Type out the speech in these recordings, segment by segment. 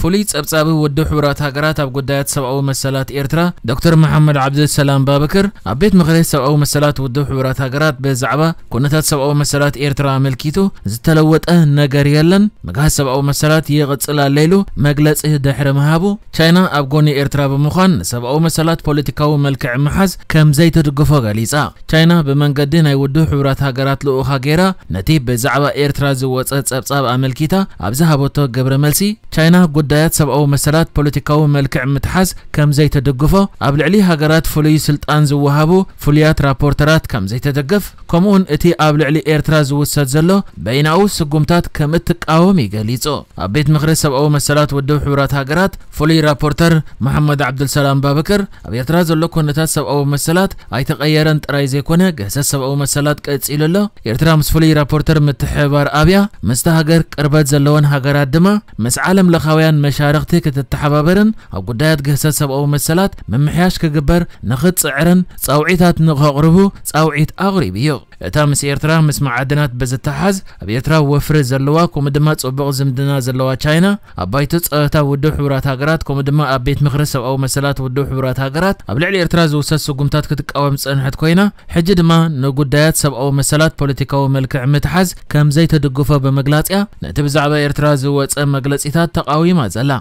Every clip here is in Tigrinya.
ፍሉይ ጸብጻቢ ውድብ ሕቡራት ሃገራት ኣብ ጉዳያት ሰብኣዊ መሰላት ኤርትራ ዶክተር መሓመድ ዓብደልሰላም ባበክር ኣብ ቤት ምኽሪ ሰብኣዊ መሰላት ውድብ ሕቡራት ሃገራት ብዛዕባ ኩነታት ሰብኣዊ መሰላት ኤርትራ ኣመልኪቱ ዝተለወጠ ነገር የለን፣ ምግሃስ ሰብኣዊ መሰላት ይቕጽል ኣሎ ኢሉ መግለጺ ድሕሪ ምሃቡ፣ ቻይና ኣብ ጎኒ ኤርትራ ብምዃን ንሰብኣዊ መሰላት ፖለቲካዊ መልክዕ ምሓዝ ከም ዘይትድግፎ ገሊጻ። ቻይና ብመንገዲ ናይ ውድብ ሕቡራት ሃገራት ልኡኻ ገይራ ነቲ ብዛዕባ ኤርትራ ዝወጸ ጸብጻብ ኣመልኪታ ኣብ ዝሃበቶ ግብረ መልሲ፣ ቻይና ጉዳያት ሰብኣዊ መሰላት ፖለቲካዊ መልክዕ ምትሓዝ ከም ዘይትድግፎ፣ ኣብ ልዕሊ ሃገራት ፍሉይ ስልጣን ዝወሃቡ ፍሉያት ራፖርተራት ከም ዘይትድግፍ፣ ከምኡውን እቲ ኣብ ልዕሊ ኤርትራ ዝውሰድ ዘሎ በይናዊ ስጉምታት ከም እትቃወም እዩ ገሊጹ። ኣብ ቤት ምኽሪ ሰብኣዊ መሰላት ውድብ ሕቡራት ሃገራት ፍሉይ ራፖርተር መሓመድ ዓብዱልሰላም ባበከር፣ ኣብ ኤርትራ ዘሎ ኩነታት ሰብኣዊ መሰላት ኣይተቐየረን ጥራይ ዘይኮነ፣ ግህሰት ሰብኣዊ መሰላት ቀጺሉ ኣሎ። ኤርትራ ምስ ፍሉይ ራፖርተር ምትሕብባር ኣብያ፣ ምስታ ሃገር ቅርበት ዘለወን ሃገራት ድማ ምስ ዓለም ለኻውያን መሻርኽቲ ክትተሓባበርን ኣብ ጉዳያት ግህሰት ሰብኣዊ መሰላት ምምሕያሽ ክግበር ንኽትጽዕርን ጻውዒታት ንኸቕርቡ ጻውዒት ኣቕሪቡ እዩ። እታ ምስ ኤርትራ ምስ መዓድናት ብዝተሓዝ ኣብ ኤርትራ ወፍሪ ዘለዋ ከምኡ ድማ ጽቡቕ ዝምድና ዘለዋ ቻይና፣ ኣብ ባይቶ ጸጥታ ውድብ ሕቡራት ሃገራት ከምኡ ድማ ኣብ ቤት ምኽሪ ሰብኣዊ መሰላት ውድብ ሕቡራት ሃገራት ኣብ ልዕሊ ኤርትራ ዝውሰድ ስጉምታት ክትቃወም ዝጸንሐት ኮይና፣ ሕጂ ድማ ንጉዳያት ሰብኣዊ መሰላት ፖለቲካዊ መልክዕ ምትሓዝ ከም ዘይተድግፎ ብምግላጽ እያ ነቲ ብዛዕባ ኤርትራ ዝወጸ መግለጺታት ተቓዊማ ዘላ።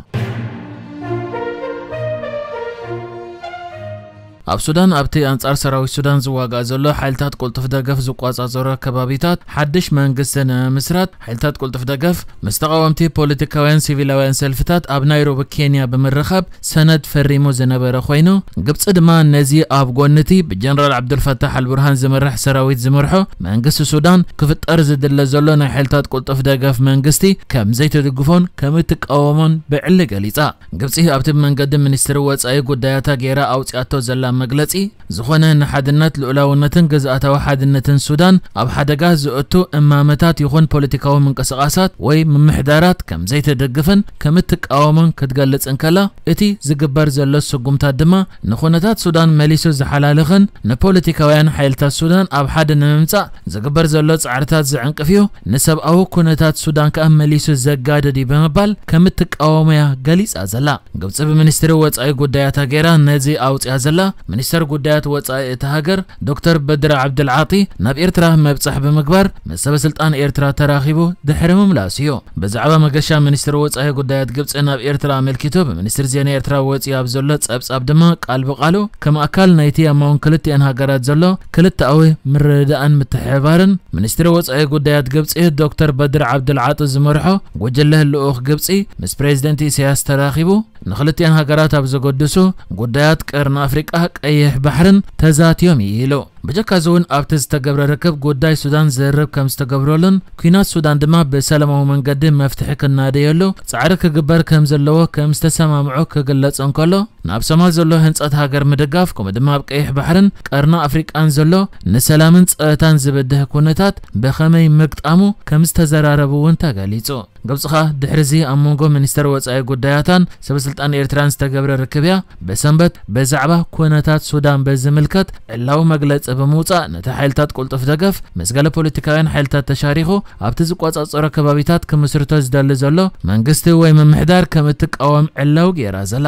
ኣብ ሱዳን፣ ኣብቲ ኣንጻር ሰራዊት ሱዳን ዝዋጋእ ዘሎ ሓይልታት ቅልጡፍ ደገፍ ዝቆጻጸሮ ከባቢታት ሓድሽ መንግስቲ ንምምስራት፣ ሓይልታት ቅልጡፍ ደገፍ ምስ ተቓወምቲ ፖለቲካውያን ሲቪላውያን ሰልፍታት ኣብ ናይሮቢ ኬንያ ብምርኻብ ሰነድ ፈሪሙ ዝነበረ ኮይኑ፣ ግብጺ ድማ ነዚ ኣብ ጎንቲ ብጀነራል ዓብዱልፈታሕ ኣልቡርሃን ዝምራሕ ሰራዊት ዝመርሖ መንግስቲ ሱዳን ክፍጠር ዝድለ ዘሎ ናይ ሓይልታት ቅልጡፍ ደገፍ መንግስቲ ከም ዘይትድግፎን ከም እትቃወሞን ብዕሊ ገሊጻ። ግብጺ ኣብቲ መንገዲ ሚኒስትሪ ወጻኢ ጉዳያታ ገይራ ኣውጺኣቶ ዘላ መግለጺ፣ ዝኾነ ንሓድነት፣ ልኡላውነትን ግዝኣታዊ ሓድነትን ሱዳን ኣብ ሓደጋ ዘእቱ እማመታት ይኹን ፖለቲካዊ ምንቅስቓሳት ወይ ምምሕዳራት ከም ዘይትድግፍን ከም እትቃወሞን ክትገልጽ እንከላ፣ እቲ ዝግበር ዘሎ ስጉምታት ድማ ንኹነታት ሱዳን መሊሱ ዝሓላልኽን ንፖለቲካውያን ሓይልታት ሱዳን ኣብ ሓደ ንምምጻእ ዝግበር ዘሎ ጻዕርታት ዝዕንቅፍ እዩ፣ ንሰብኣዊ ኩነታት ሱዳን ከኣ መሊሱ ዘጋድድ እዩ ብምባል ከም እትቃወሞ እያ ገሊጻ ዘላ። ግብጺ ብሚኒስትሪ ወጻኢ ጉዳያታ ገይራ ነዚ ኣውጺኣ ዘላ፣ ሚኒስተር ጉዳያት ወጻኢ እታ ሃገር ዶክተር በድር ዓብድልዓጢ ናብ ኤርትራ መብጻሕ ብምግባር ምስ ሰበ ስልጣን ኤርትራ ተራኺቡ ድሕሪ ምምላሱ እዩ። ብዛዕባ መገሻ ሚኒስትሪ ወጻኢ ጉዳያት ግብጺ ናብ ኤርትራ ኣመልኪቱ ብሚኒስትሪ ዜና ኤርትራ ወጺኡ ኣብ ዘሎ ጸብጻብ ድማ ቃል ብቃሉ ከም ኣካል ናይቲ ኣብ መንጎ ክልቲኣን ሃገራት ዘሎ ክልተኣዊ ምርድዳእን ምትሕብባርን፣ ሚኒስትሪ ወጻኢ ጉዳያት ግብጺ ዶክተር በድር ዓብድልዓጢ ዝመርሖ ጉጅለ ልኡኽ ግብጺ ምስ ፕሬዚደንት ኢሳያስ ተራኺቡ ንክልቲኣን ሃገራት ኣብ ዘገድሱ ጉዳያት ቀርኒ ኣፍሪቃ፣ ቀይሕ ባሕርን ተዛትዮም እዩ ኢሉ። ብጀካዚ እውን ኣብቲ ዝተገብረ ርክብ ጉዳይ ሱዳን ዘርብ ከም ዝተገብረሉን ኲናት ሱዳን ድማ ብሰላማዊ መንገዲ መፍትሒ ክናደየሉ ጻዕሪ ክግበር ከም ዘለዎ ከም ዝተሰማምዑ ክግለጽ እንከሎ፣ ናብ ሶማል ዘሎ ህንጸት ሃገር ምድጋፍ ከምኡ ድማ ኣብ ቀይሕ ባሕርን ቀርኒ ኣፍሪቃን ዘሎ ንሰላምን ጸጥታን ዝብድህ ኩነታት ብኸመይ ምግጣሙ ከም ዝተዘራረቡ እውን ተገሊጹ። ግብጺ ኸኣ ድሕሪዚ ኣብ መንጎ ሚኒስተር ወጻኢ ጉዳያታን ሰበ ስልጣን ኤርትራን ዝተገብረ ርክብ እያ። ብሰንበት ብዛዕባ ኩነታት ሱዳን ብዝምልከት ዕላዊ መግለጺ ብምውጻእ፣ ነቲ ሓይልታት ቅልጡፍ ደገፍ ምስ ገለ ፖለቲካውያን ሓይልታት ተሻሪኹ ኣብቲ ዝቆጻጸሮ ከባቢታት ክምስርቶ ዝደሊ ዘሎ መንግስቲ ወይ ምምሕዳር ከም እትቃወም ዕላዊ ገይራ ዘላ።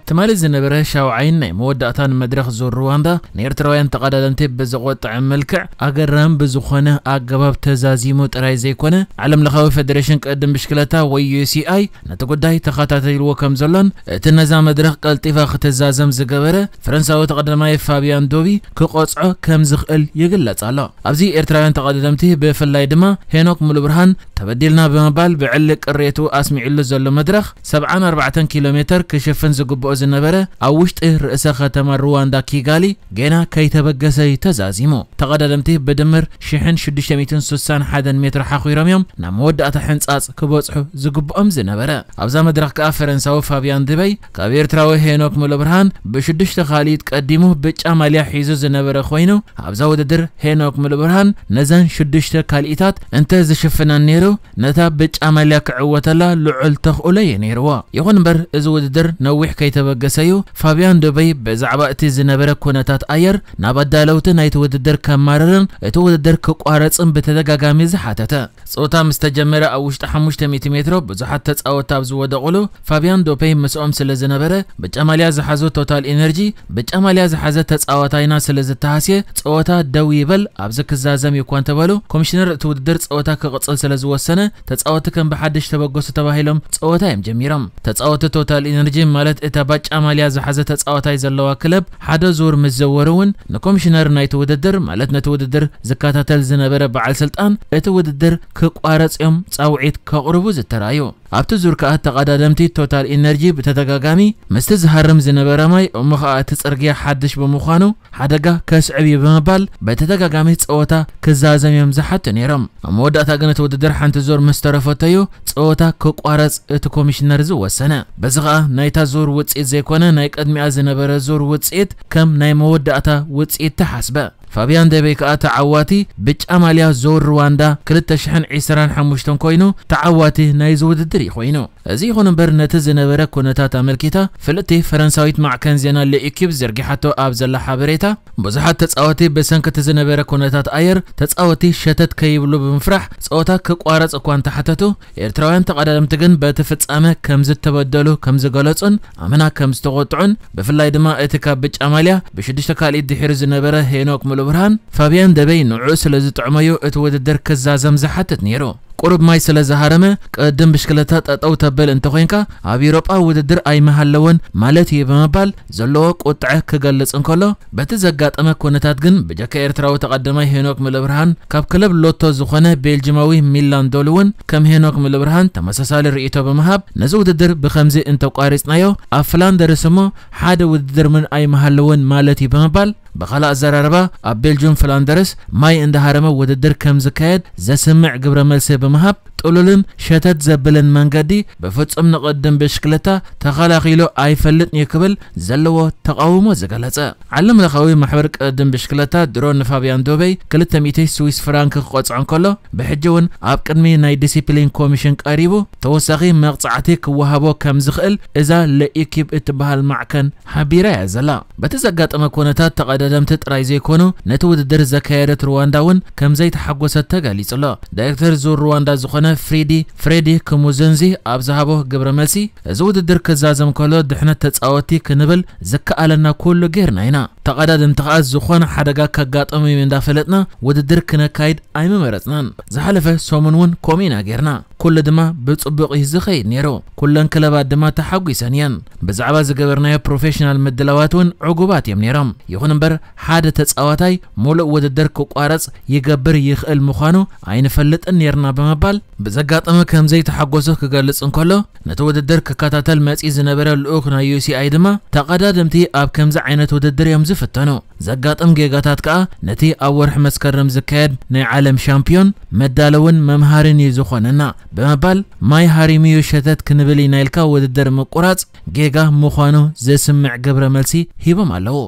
ትማሊ ዝነበረ ሻውዓይን ናይ መወዳእታን መድረኽ ዙር ሩዋንዳ ንኤርትራውያን ተቐዳደምቲ ብዘቖጥዐ መልክዕ ኣገራሚ ብዝኾነ ኣገባብ ተዛዚሙ ጥራይ ዘይኮነ፣ ዓለም ለኻዊ ፌደሬሽን ቅድም ብሽክለታ ወይ ዩ ሲ ኣይ ነቲ ጉዳይ ተኸታተልዎ ከም ዘሎን እቲ ነዛ መድረኽ ቀልጢፋ ክትዛዘም ዝገበረ ፈረንሳዊ ተቐዳዳማይ ፋቢያን ዶቢ ክቆጽዖ ከም ዝኽእል ይግለጽ ኣሎ። ኣብዚ ኤርትራውያን ተቐዳደምቲ ብፍላይ ድማ ሄኖክ ሙሉብርሃን ተበዲልና ብምባል ብዕሊ ቅሬቱ ኣስሚዕሉ ዘሎ መድረኽ ሰብዓን ኣርባዕተን ኪሎ ሜተር ክሽፍን ዝግብኦ ዝነበረ ኣብ ውሽጢ ርእሰ ከተማ ሩዋንዳ ኪጋሊ ጌና ከይተበገሰ እዩ ተዛዚሙ። ተቐዳደምቲ ብድምር ሽሕን ሽዱሽተ ሚእትን ስሳን ሓደን ሜትሮ ሓኺሮም እዮም ናብ መወዳእታ ሕንጻጽ ክበጽሑ ዝግብኦም ዝነበረ። ኣብዛ መድረኽ ከኣ ፈረንሳዊ ፋቢያን ድበይ ካብ ኤርትራዊ ሄኖክ ሙሉብርሃን ብሽዱሽተ ካልኢት ቀዲሙ ብጫ ማልያ ሒዙ ዝነበረ ኮይኑ፣ ኣብዛ ውድድር ሄኖክ ሙሉብርሃን ነዘን ሽዱሽተ ካልኢታት እንተ ዝሽፍነን ነይሩ፣ ነታ ብጫ ማልያ ክዕወተላ ልዑል ተኽእሎ እዩ ነይርዎ። ይኹን እምበር፣ እዚ ውድድር ነዊሕ ከይተ ተበገሰ እዩ። ፋቢያን ዶበይ ብዛዕባ እቲ ዝነበረ ኩነታት ኣየር ናብ ኣዳለውቲ ናይቲ ውድድር ከማርርን እቲ ውድድር ክቋረጽን ብተደጋጋሚ ዝሓተተ። ጸወታ ምስ ተጀመረ ኣብ ውሽጢ ሓሙሽተ ሚእቲ ሜትሮ ብዙሓት ተጻወትቲ ኣብ ዝወደቑሉ ፋቢያን ዶበይ ምስኦም ስለ ዝነበረ ብጫ ማልያ ዝሓዞ ቶታል ኢነርጂ ብጫ ማልያ ዝሓዘ ተጻዋታይና ስለ ዝተሃስየ ጸወታ ደው ይበል ኣብዚ ክዛዘም እዩ እኳ እንተበሉ ኮሚሽነር እቲ ውድድር ጸወታ ክቕጽል ስለ ዝወሰነ ተጻወትቲ ከም ብሓድሽ ተበገሱ ተባሂሎም ጸወታ እዮም ጀሚሮም። ተጻወትቲ ቶታል ኢነርጂ ማለት እታ ባጫ ማልያ ዝሓዘ ተጻዋታይ ዘለዋ ክለብ ሓደ ዙር ምስ ዘወሩ እውን ንኮሚሽነር ናይቲ ውድድር ማለት ነቲ ውድድር ዝከታተል ዝነበረ በዓል ስልጣን እቲ ውድድር ክቋረጽ እዮም ጻውዒት ከቕርቡ ዝተራዩ። ኣብቲ ዙር ከኣ ተቐዳደምቲ ቶታል ኢነርጂ ብተደጋጋሚ ምስቲ ዝሃርም ዝነበረ ማይ እሞ ኸኣ እቲ ጽርግያ ሓድሽ ብምዃኑ ሓደጋ ከስዕብ እዩ ብምባል በተደጋጋሚ ጸወታ ክዛዘም እዮም ዝሓቱ ነይሮም። ኣብ መወዳእታ ግን እቲ ውድድር ሓንቲ ዙር ምስ ተረፈቶ እዩ ጸወታ ክቋረጽ እቲ ኮሚሽነር ዝወሰነ። በዚ ኸኣ ናይታ ዙር ውጽኢት ዘይኮነ ናይ ቅድሚኣ ዝነበረ ዙር ውጽኢት ከም ናይ መወዳእታ ውጽኢት ተሓስበ። ፋቢያን ደበይ ከኣ ተዓዋቲ ብጫ ማልያ ዙር ሩዋንዳ ክልተ ሽሕን ዕስራን ሓሙሽተን ኮይኑ ተዓዋቲ ናይዚ ውድድር እዩ ኮይኑ። እዚ ይኹን እምበር ነቲ ዝነበረ ኩነታት ኣመልኪታ ፍልጥቲ ፈረንሳዊት ማዕከን ዜና ለኢኪፕ ዘርጊሓቶ ኣብ ዘላ ሓበሬታ ብዙሓት ተጻወቲ ብሰንኪ እቲ ዝነበረ ኩነታት ኣየር ተጻወቲ ሸተት ከይብሉ ብምፍራሕ ጸወታ ክቋረጽ እኳ እንተሓተቱ ኤርትራውያን ተቐዳደምቲ ግን በቲ ፍጻመ ከም ዝተበደሉ ከም ዝገለጹን ኣመና ከም ዝተቖጥዑን ብፍላይ ድማ እቲ ካብ ብጫ ማልያ ብሽዱሽተ ካልኢት ድሒሩ ዝነበረ ሄኖክ ሙሉብርሃን ፋቢያን ደበይ ንዕኡ ስለ ዝጥዕመዮ እቲ ውድድር ክዛዘም ዝሓትት ነይሩ። ቁሩብ ማይ ስለ ዝሃረመ ቅድም ብሽክለታ ጠጠው ተብል እንተኾይንካ ኣብ ኤውሮጳ ውድድር ኣይምሃለወን ማለት እዩ ብምባል ዘለዎ ቁጥዐ ክገልጽ እንከሎ በቲ ዘጋጠመ ኩነታት ግን ብጀካ ኤርትራዊ ተቐዳማይ ሄኖክ ምልብርሃን ካብ ክለብ ሎቶ ዝኾነ ቤልጅማዊ ሚላን ዶል እውን ከም ሄኖክ ምልብርሃን ተመሳሳሊ ርእይቶ ብምሃብ ነዚ ውድድር ብኸምዚ እንተቋሪጽናዮ ኣብ ፍላንደርስ እሞ ሓደ ውድድር ምን ኣይምሃለወን ማለት እዩ ብምባል ብኻልእ ኣዘራርባ ኣብ ቤልጅም ፍላንደርስ ማይ እንዳሃረመ ውድድር ከም ዝካየድ ዘስምዕ ግብረ መልሲ ብምሃብ ጥሉልን ሸተት ዘብልን መንገዲ ብፍጹም ንቅድም ብሽክለታ ተኸላኺሉ ኣይፈልጥን እዩ ክብል ዘለዎ ተቓውሞ ዝገለጸ። ዓለም ለኻዊ ማሕበር ቅድም ብሽክለታ ድሮ ንፋብያን ዶበይ ክልተ ሚእቲ ስዊስ ፍራንክ ክቆጽዖ እንከሎ ብሕጂ እውን ኣብ ቅድሚ ናይ ዲሲፕሊን ኮሚሽን ቀሪቡ ተወሳኺ መቕጻዕቲ ክወሃቦ ከም ዝኽእል እዛ ለኢኪብ እትበሃል ማዕከን ሓቢራ እያ ዘላ። በቲ ዘጋጠመ ኩነታት ተቐዳደምቲ ጥራይ ዘይኮኑ ነቲ ውድድር ዘካየደት ሩዋንዳ እውን ከም ዘይተሓጎሰት ተገሊጹ ኣሎ። ዳይሬክተር ዙር ሩዋንዳ ዝኾነ ፍሪዲ ፍሬዲ ክሙዝንዚ ኣብ ዝሃቦ ግብረ መልሲ እዚ ውድድር ክዛዘም ከሎ ድሕነት ተጻወቲ ክንብል ዝከኣለና ኩሉ ጌርና ኢና። ተቐዳደምቲ ከኣ ዝኾነ ሓደጋ ከጋጠሙ እዩ እንዳፈለጥና ውድድር ክነካይድ ኣይምመረጽናን። ዝሓለፈ ሰሙን እውን ከምኡ ኢና ጌርና። ኩሉ ድማ ብጽቡቕ እዩ ዝኸይድ ነይሩ። ኩለን ክለባት ድማ ተሓጒሰን እየን። ብዛዕባ ዝገበርናዮ ፕሮፌሽናል ምድላዋት እውን ዕጉባት እዮም ነይሮም። ይኹን እምበር ሓደ ተጻዋታይ ሙሉእ ውድድር ክቋረጽ ይገብር ይኽእል ምዃኑ ኣይንፈልጥን ነይርና ብምባል ብዘጋጠመ ከም ዘይተሓጎሰ ክገልጽ እንከሎ ነቲ ውድድር ክከታተል መጺኡ ዝነበረ ልኡኽ ናይ ዩሲኣይ ድማ ተቐዳደምቲ ኣብ ከምዚ ዓይነት ውድድር እዮም ዝፍተኑ። ዘጋጥም ጌጋታት ከኣ ነቲ ኣብ ወርሒ መስከረም ዝካየድ ናይ ዓለም ሻምፒዮን መዳለውን መምሃርን እዩ ዝኾነና ብምባል ማይ ሃሪሙዩ ሸተት ክንብል ኢና ኢልካ ውድድር ምቁራጽ ጌጋ ምዃኑ ዘስምዕ ግብረ መልሲ ሂቦም ኣለዉ።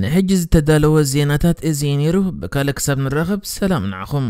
ንሕጂ ዝተዳለወ ዜናታት እዚ እዩ ነይሩ። ብካልእ ክሳብ ንራኸብ ሰላም ንዓኹም።